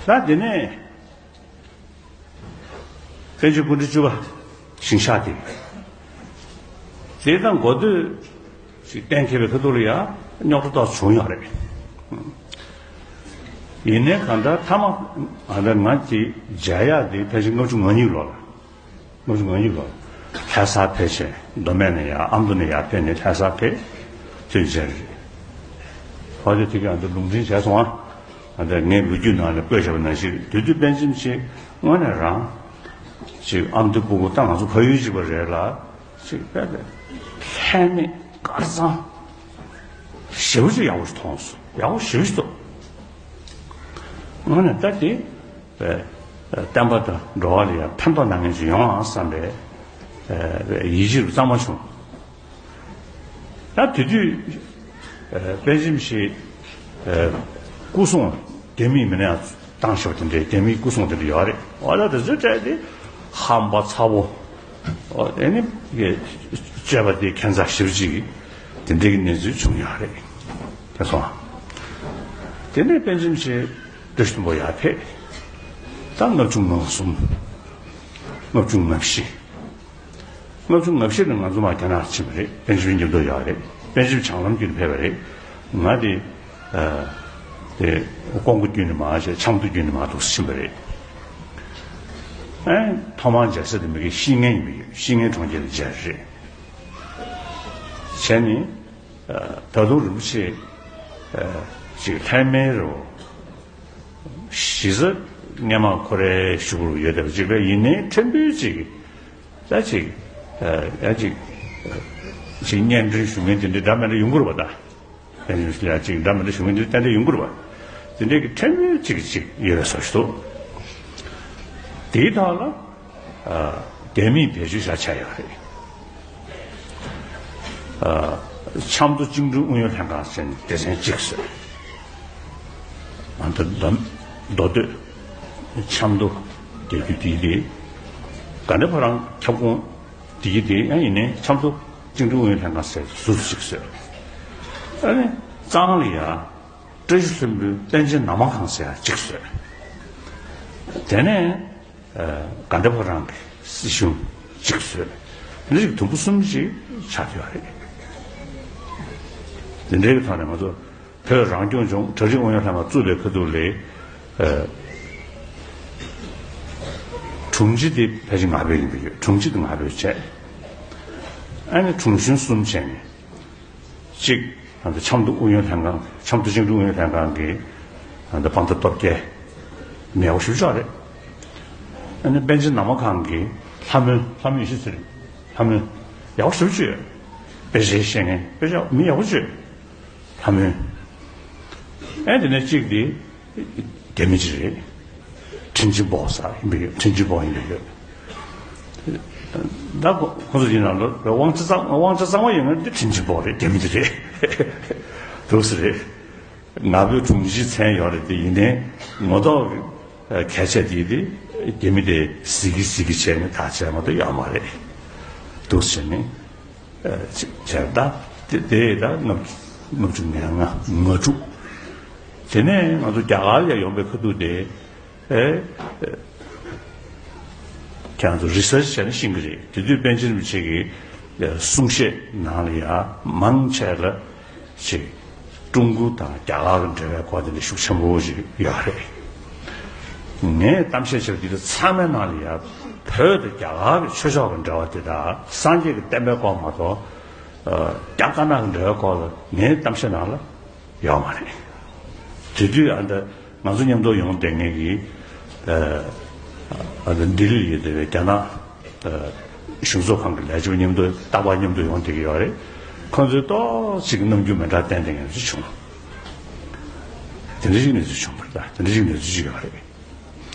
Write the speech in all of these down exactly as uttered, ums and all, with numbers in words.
ད་དེ་ནས་པཎ་ཆེན་སྐུ་ཕྲེང་བཅུ་པ་ཞིང་གཤེགས་དེ། དེ་དང་འགོ་སྟོད་ཅིག་གཏན་འཁེལ་བའི་ཁ་ཐུག་ལ་ཡང་རྙོག་དྲ་ཏོག་ཙམ་བྱུང་ཡོད་རེད། ཡིན་ནའི་གང་ལྟར་མཐའ་མ་ང་ད་ང་གི་མཇལ་ཡག་དེ་ཕལ་ཆེར་ལྔ་བཅུ་ང་གཉིས་ལོ་ལ། ལྔ་བཅུ་ང་གཉིས་ལོ། ལྷ་སར་ཕེབས་བྱས་མདོ་སྨད་ནས་ཡར་ཨ་མདོ་ནས་ཡར་ཕེབས་ནས་ལྷ་སར་ཕེབས་དུས་མཇལ་རེད། ཧོ་དེ་དེ་ག་ང་ད་ལུང་འདྲེན་བྱས་སོང་ཨ། ང་ད་ངའི་ལོ་རྒྱུས་ནང་ལ་བཀོད་བཞག་པ་ནང་བཞིན་དེ་དུས་པཎ་ཆེན་ཆེ་དངོས་གནས་རང་ཅིག་ཨ་མདོའི་སྤུ་གུ་ད་ང་ཚོ་ཕ་ཡུལ་གཅིག་པ་རེད་ལ། ཅིག་དཔེ་དེ་ལྷད་མེད་དཀར་གཙང་ཞེ་པོ་ཅིག་ཡག་པོ་ཞིག་མཐོང་སོང་། ཡག་པོ་ཞེ་པོ་ཞིག་འདུག་དངོས་གནས་ད་དེ་བསྟན་པ་དང་འགྲོ་བ་ལ་ཡང་ཕན་ཐོགས་གནང་མཁན་ཞིག་ཡོང་ཨང་བསམ་པའི་ཡིད་ཆེས་རུ་གཙང་མ་བྱུང་། ད་དེ་དུས་པཎ་ཆེན་ཆེ་སྐུ་སྲུང་ལྡེ་མིག་མི་སྣ་བཏང་ཤོག་དེ་འདྲའི་ལྡེ་མིག་སྐུ་སྲུང་དེ་འདྲ་ཡོད་རེད། འོ་ད་དེ་ཚོའི་གྲས་དེ་ཧམ་པ་ཚ་བོ། འོ་དེ་ནི་སྤྱོད་པ་དེ་ཁྱད་མཚར་ཞེ་པོ་ཅིག་དེ་འདྲའི་གི་གནས་ཚུལ་བྱུང་ཡོད་རེད། དེ་སོང་། དེ་ནས་པཎ་ཆེན་ཆེ་བཀྲ་ཤིས་ལྷུན་པོ་ཡར་ཕེབས། ད་ལྔ་བཅུ་ང་གསུམ། ལྔ་བཅུ་ང་བཞི། ལྔ་བཅུ་ང་བཞི་ནས་ང་ཚོ་མར་རྒྱ་ནག་ཕྱིན་པ་རེད། པཎ་ཆེན་ཉིན་ཐོ་ཡག་རེད། པཎ་ཆེན་བྱང་ལམ་བརྒྱུད་ནས་ཕེབས་པ་རེད། ང་དེ་དེ་ཀོང་པོ་བརྒྱུད་ནས་མར་བྱས། ཆབ་མདོ་བརྒྱུད་ནས་མར་འདུག་ཕྱིན་པ་རེད། ཨེ་ཐོག་མར་མཇལ་ས་དེ་མི་གི་ཤིང་ངན་ཡིན་པ་ཡོད། ཤིང་ངན་གྲོང་ཁྱེར་ལ་མཇལ་རེད། བྱས་ནས་ད་དུང་རིན་པོ་ཆེ་ཅིག་ལྷད་མེད་རེད། གཞི་རྩ་སྔས་མ་ཁོ་རའི་བཞུགས་རུ་ཡོད་བསྡད་པ་ཅིག་རེད། ཡིན་ནའི་ཕྲན་བུ་ཅིག་ད་ཅིག་ཡ་ཅིག་ཅིག་སྙན་སྒྲོན་ཞུ་མཁན་དེ་འདྲ་འདྲ་མི་འདྲ་ཡོང་གི་རེད་པ། ད་དེ་ཡ་ཅིག་འདྲ་མི་འདྲ་ཞུ་མཁན་དེ་ཏན་ཏན་ཡོང་གི་རེད་པ། དེ་འདྲའི་གི་ཕྲན་བུ་ཅིག་ཅིག་ཡོད་པའི་བཟོ་ཞིག་འདུག་དེའི་ཐོག་ལ་ལྡེ་མིག་བེད་སྤྱོད་བྱ་བྱ་ཡོད་རེད། ཆབ་མདོ་བཅིངས་འགྲོལ་དབུགས་གཡོ་ལྷན་ཁང་ཟེར་ནས་སྡེ་ཚན་གཅིག་བཟོས། ང་ཚོ་མདོ་མདོ་སྟོད་ཆབ་མདོ་སྡེ་རྒྱུད་དེ་དེ་ག་འདྲ་ཕོ་རང་ཁྱབ་ཁོངས་དེ་གི་དེ་ཡང་ཡིན་ནའི་ཆབ་མདོ་བཅིངས་འགྲོལ་དབུགས་གཡོ་ལྷན་ཁང་ཟེར་ཟུར་གཅིག་བཟོས། ཨ་ནི་གཙང་ལ་ཡ་བཀྲ་ཤིས་ལྷུན་པོའི་པཎ་ཆེན་ནང་མ་ཁང་ཟེར་ཡ་གཅིག་བཟོས། དེ་ནས་ག་འདྲ་ཕོ་རང་གི་སྲིད་གཞུང་གཅིག་བཟོས། དེ་འདྲ་ཞིག་དུམ་བུ་གསུམ་ཞིག་ཆགས་ཡོད་རེད། དེ་འདྲའི་ཐོག་ནས་ང་ཚོ་བོད་རང་སྐྱོང་ལྗོངས་གྲ་སྒྲིག་ཨུ་ཡོན་ལྷན་ཁང་བཙུགས་པའི་ཁ་ཐུག་ལ་དྲུང་ཆེ་དེ་ཕལ་ཆེར་ང་ཕོད་ཡིན་པ་ཡོད། དྲུང་ཆེ་དེ་ང་ཕོད་བྱས། ཨ་ནི་དྲུང་གཞོན་གསུམ་བྱས་ནས། གཅིག་ཨ་ནི་ཆབ་མདོ་ཨུ་ཡོན་ལྷན་ཁང་། ཆབ་མདོ་བཅིངས་འགྲོལ་ཨུ་ཡོན་ལྷན་ཁང་གི་ཨ་ནི་དཔང་རྟགས་སྟོབས་རྒྱལ་མི་ཡག་པོ་ཞེ་པོ་ཅིག་རེད། ཨ་ནི་པཎ་ཆེན་ནང་མ་ཁང་གི་ལྷ་མོ། ལྷ་མོ་ཡེ་ཤེས་ཚེ་རིང་། ལྷ་མོ་ཡག་པོ་ཞེ་པོ་ཅིག་ཡོད། དཔེ་ཆ་ཤེས་མཁན། དཔེ་ཆ་མི་ཡག་པོ་ཅིག་ཡོད། ལྷ་མོ། ཨེ་དེ་ནས་གཅིག་དེ་རྒྱ་མི་ཅིག་རེད། ཁྲིན་ཅི་པོ་ཟེར་ཡིན་པ་ཡོད། ཁྲིན་ཅི་པོ་ཡིན་པ་ཡོད། ད་ཁོ་ཁོ་ཚོ་ཡིན་ན་ལོ་དབང་ཆ་གཙང་། དབང་ཆ་གཙང་མ་ཡོད་མཁན་དེ་ཁྲིན་ཅི་པོ་རེད། རྒྱ་མི་དེ་རེད། འདུག་སེ་རེད། ང་ཕོད་དྲུང་ཆེ་མཚན་ཡོད་རེད་དེ། ཡིན་ནའི་ངོ་ཐོག་གི་གལ་ཆེ་དེ་དེ་རྒྱ་མི་དེ་གཟིགས་ཀྱི་གཟིགས་ཀྱི་བྱས་ནས་ད་བྱས་མ་གཏོགས་ཡོད་མ་རེད། འདུག་སེ་ནས། ཨ་ཅིག་བྱས་ད་དེ་དེ་ད་ལྔ་ལྔ་བཅུ་ང་ལྔ་ང་དྲུག་དེ་ནས་ང་ཚོ་རྒྱ་གར་ལ་ཡོང་པའི་ཁ་ཐུག་དེ། ཨེ། ཁྱེད་ཚོ་རི་སར་ཆི་བྱས་ན་ཤེས་ཀྱི་རེད། དེ་དུས་པཎ་ཆེན་རིན་པོ་ཆེ་གི་གསུང་བཤད་ནང་ལ་ཡ་མང་ཆེ་ལ་ཅིག་ཀྲུང་གོ་དང་རྒྱ་གར་གྱི་འབྲེལ་བའི་སྐོར་དེ་འདྲ་ཤུགས་ཆེན་པོ་ཞིག་ཡོད་རེད། ངས་གཏམ་བཤད་བྱས་པ་དེ་དག་ཚང་མའི་ནང་ལ་ཡ་བོད་དང་རྒྱ་གར་གྱི་ཆོས་ཕྱོགས་ཀྱི་འབྲེལ་བ་དེ་དག་སངས་རྒྱས་ཀྱི་བསྟན་པའི་སྐོར་མ་གཏོགས། རྒྱ་དཀར་ནག་གི་འབྲེལ་བའི་སྐོར་ལ་ངའི་གཏམ་བཤད་ནང་ལ་ཡོད་མ་རེད། དེ་དུས་ཨ་འདྲ་ང་ཚོ་མཉམ་དུ་ཡོང་བསྡད་མཁན་གྱི་ཨ་འདྲ་ལྡི་ལིར་ཡོད་བསྡད་པའི་རྒྱ་ནག་གཞུང་ཚོགས་ཁང་གི་ལས་བྱེད་པ་མཉམ་དུ་རྟག་པར་མཉམ་དུ་ཡོང་བསྡད་ཀྱི་ཡོད་རེད། ཁོང་ཚོས་ཏོག་ཙམ་རྣམ་འགྱུར་མི་འདྲ་བསྟན་བསྡད་མཁན་ཞིག་བྱུང་། དེ་འདྲ་ཞིག་གནས་ཚུལ་བྱུང་བ་རེད། ད་དེ་འདྲ་ཞིག་གནས་ཚུལ་ཞིག་ཡོད་རེད།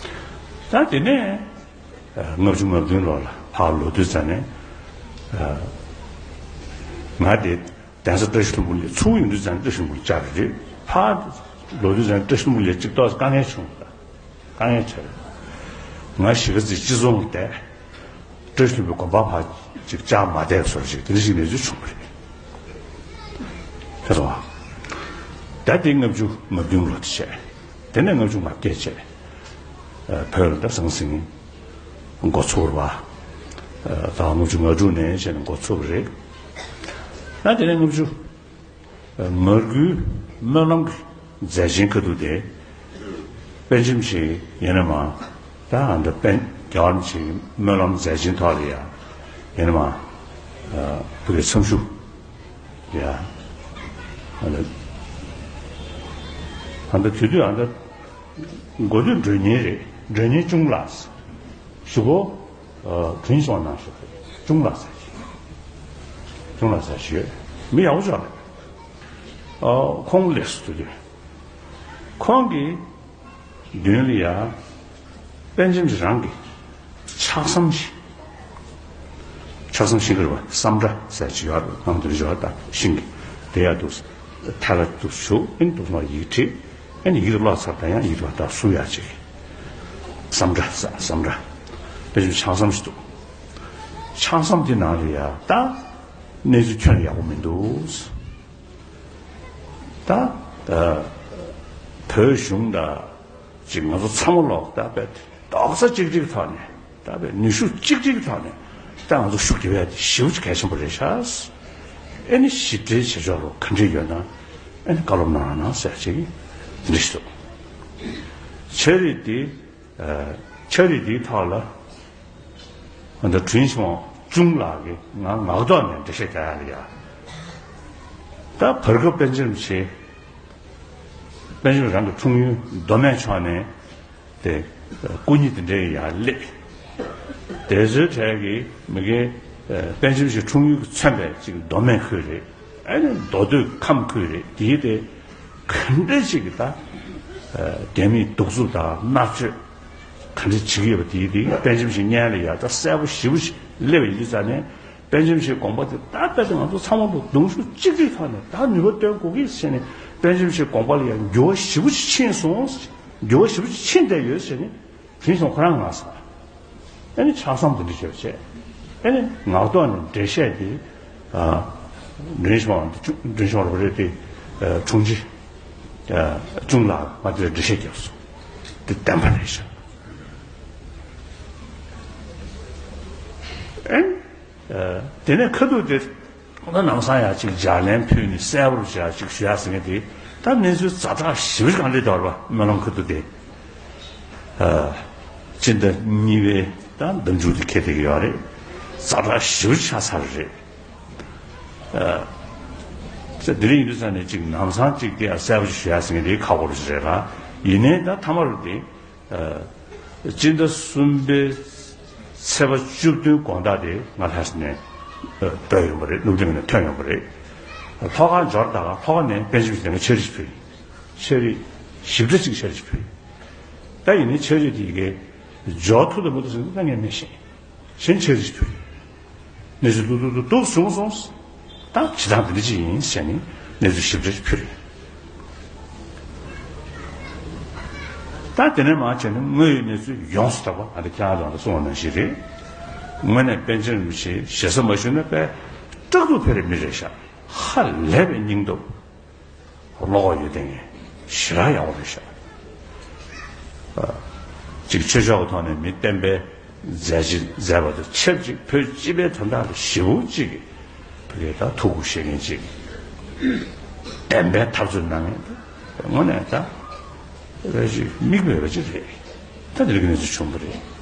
ད་དེ་ནས་ལྔ་བཅུ་ང་བདུན་ལོ་ལ་ཕར་ལོག་དུས་ཙམ་ནས་ང་དེ། གདན་ས་བཀྲ་ཤིས་ལྷུན་པོ་ལ་ཚུར་ཡོང་དུས་ཙམ་བཀྲ་ཤིས་ལྷུན་པོ་ལ་བཅར་བ་རེད། ཕར་ལོག་དུས་ཙམ་བཀྲ་ཤིས་ལྷུན་པོ་ལ་ཅིག་ཏོག་ཙམ་དཀའ་ངལ་བྱུང་། དཀའ་ངལ་ཆེ་རེད། ང་གཞིས་ཀ་རྩེ་སྤྱི་ཚོགས་ལ་བསྡད། བཀྲ་ཤིས་ལྷུན་པོའི་དགོན་པ་ཕར་ཅིག་བཅར་མ་བསྡད་བཟོ་ཅིག་དེ་འདྲ་ཞིག་གནས་ཚུལ་བྱུང་བ་རེད། ཁྱེད་ཚོ། ད་དེ་ལྔ་བཅུ་ང་བདུན་ལོ་དེ་བྱས། དེ་ནས་ལྔ་བཅུ་ང་བརྒྱད་བྱས། བོད་ལ་ད་ཟང་ཟིང་འགོ་ཚུགས་པ། ད་ལྔ་བཅུ་ང་དྲུག་ནས་བྱས་ནས་འགོ་ཚུགས་པ་རེད། ད་དེ་ནས་ལྔ་བཅུ་ང་དགུའི་སྨོན་ལམ་གྱི་མཛད་ཆེན་ཁ་ཐུག་དེ། པཎ་ཆེན་ཞིག་ཡིན་ན་མ། ད་ཨ་འདྲ་པཎ་རྒྱལ་བ་རིན་པོ་ཆེའི་སྨོན་ལམ་མཛད་ཆེན་ཐོག་ལ་ཡ། ཡིན་ན་མ། བོད་ཀྱི་མཚམས་ཞུ། ཡ། ཨ་འདྲ། ཨ་འདྲ་དུས་དུས་ཨ་འདྲ། འགོ་སྟོད་མགྲོན་གཉེར་རེད། མགྲོན་གཉེར་གཅུང་ལགས། གཞུག་གུ། ཨ། དྲིན་ཆེན་གནང་ཤོག། གཅུང་ལགས་ཟེར་གྱི། གཅུང་ལགས་ཟེར་གྱི་ཡོད། མི་ཡག་པོ་ཅིག་རེད། ཨ། ཁོང་སླེབས་སོང་དུས། ཁོང་གི་མདུན་ལ་ཡ། པཎ་ཆེན་རང་གི་ཕྱག་མཚམས་ཤིག། ཕྱག་མཚམས་ཤིང་གི་རེད་པ། སམ་ཕྲ་ཟེར་གྱི་ཡོད་རེད། ནམ་དུ་རེ་བ་ད་ཤིང་གི་དེ་ཡ་འདུག། ཐལ་བ་འདུག་བྱུག། ཨེ་འདུག་མ་ཡིག་བྲིས། ཨེ་ནི་ཡིག་ལོག་ཚར་ད་ཡང་ཡིག་ལོག་ད་སུ་ཡ་ཅིག། སམ་ཕྲ་ཟ། སམ་ཕྲ། དཔེ་ཆུང་ཕྱག་མཚམས་ཤིག་འདུག། ཕྱག་མཚམས་དེ་ནང་ལ་ཡ་ད་གནས་ཚུལ་ཁྱོན་ཡག་པོ་མི་འདུག། ད་ཨ་བོད་གཞུང་ད་ཅིག་ང་ཚོ་ཚང་མ་ལོག་ད་བས་རྡོག་རྩ་གཅིག་སྒྲིལ་ཐོག་ནས། ད་བས་ནུས་ཤུགས་གཅིག་སྒྲིལ་ཐོག་ནས། ད་ང་ཚོ་ཤུགས་རྒྱབ་ཡ་དེ་ཞེ་པོ་ཅིག་གལ་ཆེན་པོ་རེད་ཤག། ཨེ་ནི་ཞིབ་ཕྲའི་བྱེད་ཕྱོགས་ལ་ག་འདྲ་ཡོད་ན། ཨེ་ནི་བཀའ་སློབ་གནང་རོགས་གནང་ཟེར་ཅིག་འདི་འདྲ་ཞིག་འདུག། འཆར་རེ་དེ། ཨ། འཆར་རེ་དེའི་ཐོག་ལ། ཨ་ད་དྲིན་ཆེན་གཅུང་ལགས་ཀྱིས་ང་ངག་ཐོག་ནས་འགྲེལ་བཤད་རྒྱག་ཡ་ལ་ཡ། ད་བར་སྐབས་པཎ་ཆེན་རིན་པོ་ཆེ། པཎ་ཆེན་རང་གི་འཁྲུངས་ཡུལ་མདོ་སྨད་ཕྱོགས་ནས། དེ་སྐུ་ཉིད་དེ་འདྲའི་ཡར་སླེབས། དེ་ཚོའི་གྲས་ཀྱི་མི་སྒེར། པཎ་ཆེན་ཞིག་འཁྲུངས་ཡུལ་གྱི་མཚོན་པའི་ཅིག་མདོ་སྨད་ཁུལ་རེད། ཨ་ནི་མདོ་སྟོད་ཁམས་ཁུལ་རེད། དེའི་དེ་ག་འདྲ་ཞིག་གི་ད་རྒྱ་མིས་གདུག་རྩུབ་དང་མནར་གཅོད་ག་འདྲ་བྱེད་ཀྱི་ཡོད་པ་དེའི་དེ་པཎ་ཆེན་ཞིག་སྙན་ལ་ཡར་ད་གསལ་པོ་ཞེ་པོ་ཞིག་སླེབས་པ་ཡིན་དུས་ཙང་ནས། པཎ་ཆེན་ཞིག་དགོངས་པ་དེ་ད་ལྟ་དེ་ང་ཚོ་ཚང་མ་ལོ་གདུང་ཤུགས་གཅིག་སྒྲིལ་ཐོག་ནས་ད་ནུས་པ་བཏོན་དགོས་ཀྱི་ཟེར་ནས། པཎ་ཆེན་ཞིག་དགོངས་པ་ལ་ཡང་འགྱུར་བ་ཞེ་པོ་ཅིག་ཕྱིན་སོང་། འགྱུར་བ་ཞེ་པོ་ཅིག་ཕྱིན་བསྡད་ཡོད་ཟེར་ནས་དྲིན་སོང་ཁོ་རང་ང་ཟེར། ཨ་ནི་ཕྱག་མཚམས་དེ་འདྲ་བྱས་བྱས། ཨ་ནི་ངག་ཐོག་ནས་འགྲེལ་བཤད་དེ། ཨ། མགྲོན་ཆེན་མ་མགྲོན་ཆེན་རོ་རེ་དེ། ཨ། དྲུང་ཆེ། ཨ། གཅུང་ལགས་ང་དེར་འགྲེལ་བཤད་བརྒྱབ་སོང་། དེ་བདེན་པ་རེད་ཤག། ཨ་ནི། ཨ། དེ་ནས་ཁ་ཐུག་དེ། ད་ནམ་སང་ཡང་ཅིག་ལྗགས་ལན་ཕུལ་ནས་གསལ་པོར་བྱས་ཅིག་ཞུ་ཡ་ཟེར་མཁན་དེ། ད་གནས་ཚུལ་ཛ་དྲག་ཞེ་པོ་ཅིག་གང་འདྲ་འདུག་རེད་པ། སྨོན་ལམ་ཁ་ཐུག་དེ། ཨ། སྤྱི་ཟླ་གཉིས་པའི་ད་ཟླ་མཇུག་དེ་འཁེལ་བསྡད་ཀྱི་ཡོད་རེད། ཛ་དྲག་ཞེ་པོ་ཅིག་ཆགས་ཚར་རེད། ཨ། ད་དེ་རིང་ཡིན་དུས་ཙང་ནས་ཅིག་ནམ་སང་ཅིག་དེ་ཡང་གསལ་པོ་ཅིག་ཞུ་ཡ་ཟེར་མཁན་དེ་ཁག་པོ་ཞིག་རེད་ལ། ཡིན་ནའི་ད་མཐའ་མ་རུ་དེ། ཨ། སྤྱི་ཟླ་གསུམ་པའི་ཚེས་པ་བཅུ་བདུན་དགོང་དག་དེ་ང་ལྷ་ས་ནས། ཨ། བྲོས་ཡོང་པ་རེད། སྣུབ་ལིང་ནས་ཐོན་ཡོང་པ་རེད། ལྷོ་ཁ་འབྱོར་ད་ག་ལྷོ་ཁ་ནས་པཎ་ཆེན་ཞིག་དེ་ང་འཆར་གཞི་ཞིག་ཕུལ་ཡིན། འཆར་གཞི་ཞིབ་ཕྲ་ཅིག་འཆར་གཞི་ཞིག་ཕུལ་ཡིན། ད་ཡིན་ནའི་འཆར་གཞི་དེ་གའི་འབྱོར་ཐུབ་དང་མི་ཐུབ་ཟེར་ན་ད་ངས་མི་ཤེས། གཞན་འཆར་གཞི་ཞིག་ཕུལ་ཡིན། གནས་ཚུལ་ལྷུག་ལྷུག་ལྷུག་ལྷུག་བྱུང་སོང་། ད་བྱེད་སྟངས་དེ་འདྲ་ཅིག་ཡིན་ཟེར་ནས་གནས་ཚུལ་ཞིབ་ཕྲ་ཞིག་ཕུལ་རེད། ད་དེ་ནས་མར་བྱས་ནས་དངོས་ཡོད་གནས་ཚུལ་ཡོངས་སུ་གྲགས་པ་ཨ་འདི་ཁྱེད་རང་ལ་གསུངས་པ་ནང་བཞིན་རེད། དངོས་གནས་པཎ་ཆེན་རིན་པོ་ཆེ་ཞེ་ས་མ་ཞུས་ན་དཔེ་སྐྲག་སྡུག་འཕེར་བའི་མི་རེད་ཤག། ཧ་ལས་པའི་སྙིང་སྟོབས། བློ་ཁོག་ཡོད་དེ་ངས་ཞེ་དྲག་ཡག་པོ་རེད་ཤག། ཨ། གཅིག་ཆོས་ཕྱོགས་ཀྱི་ཐོག་ནས་མི་བསྟན་པའི་མཛད་རྗེས་མཛད་པ་དང་ཆབས་ཅིག་བོད་སྤྱི་པའི་དོན་དག་ལ་ཞེ་པོ་ཅིག་བོད་སྐད་དང་ཐུགས་ཁུར་བཞེས་མཁན་ཅིག། བདེན་པའི་འཐབ་རྩོད་གནང་མཁན་དེ་དངོས་གནས་ད་རེ་ཞིག་མིག་དཔེ་བ་ཅིག་རེད། ད་དེ་རིགས་གནས་ཚུལ་བྱུང་བ་རེད།